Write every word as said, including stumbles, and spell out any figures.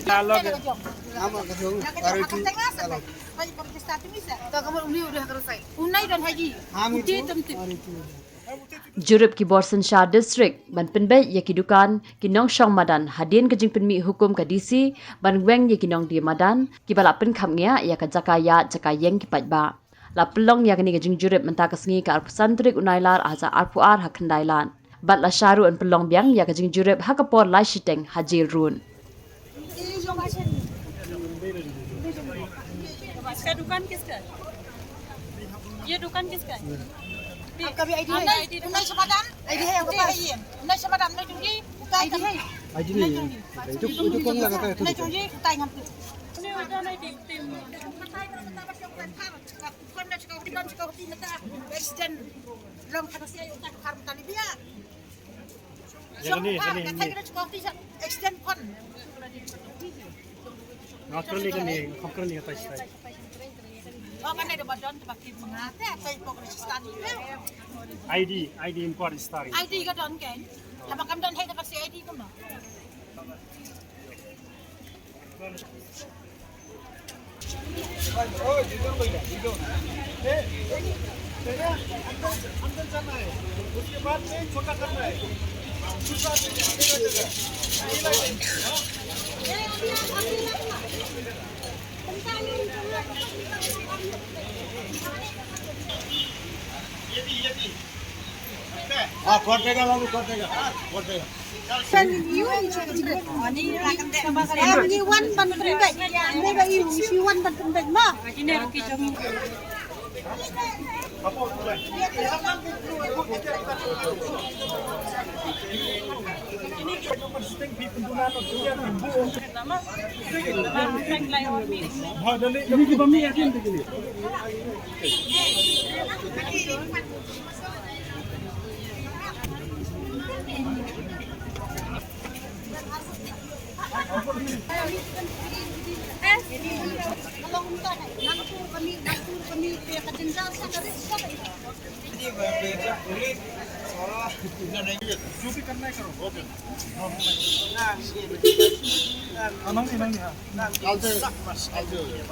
Alo. Ka kamar umni udah selesai. Unai dan Haji. Uti temti. Jurip ki bor synshar district ban pynbeit ïa ki dukan, ki nongshong madan hadien ka jingpynmih hukum ka D C ban weng ïa ki nongdie madan kiba la pynkhap ngiah ïa ka jaka ïaid jaka ïeng ki paidbah. La pynlong ïa kane ka jingjurip mynta ka sngi ka arphew san tarik u Nailar arhajar arphew ar ha Khyndailad. Bad la shah ruh ban pynlong biang ïa ka jingjurip ha ka por lai shiteng ha Jail Road. इसका दुकान किसका है? ये दुकान किसका है? आपका भी आईडी है? आईडी है, उन्नीस समाधान। आईडी है आपके पास? ये उन्नीस समाधान, नहीं दूंगी, उतार ID है? आईडी नहीं है। नहीं दूंगी। नहीं दूंगी, उतार हम। Accident. Long kata siya yung tak harus tali biya. Yang ni, yang ni, yang ni. Accident kon. Ngam kren ni, kren ni, ngam kren ni, kata siya. Oh, kan ada badan tu pakai mengate apa ipok resistan itu. ID, ID import story. ID ka don kan? Apa kam don hai dapat si ID ko ma? अंदर अंदर जाना है, उसके बाद में छोटा करना है। दूसरा आदमी, मेरा जगह। ये भी, ये भी। हाँ, कर देगा बाबू, कर देगा, कर देगा। Send you in. Ani wan ban pynbeit. Ani ba you, she wan ban pynbeit ma. Ini di bami yakin begini. जो भी करना है करो। हाँ, नहीं, नहीं, हाँ। I'll do it. I'll do it.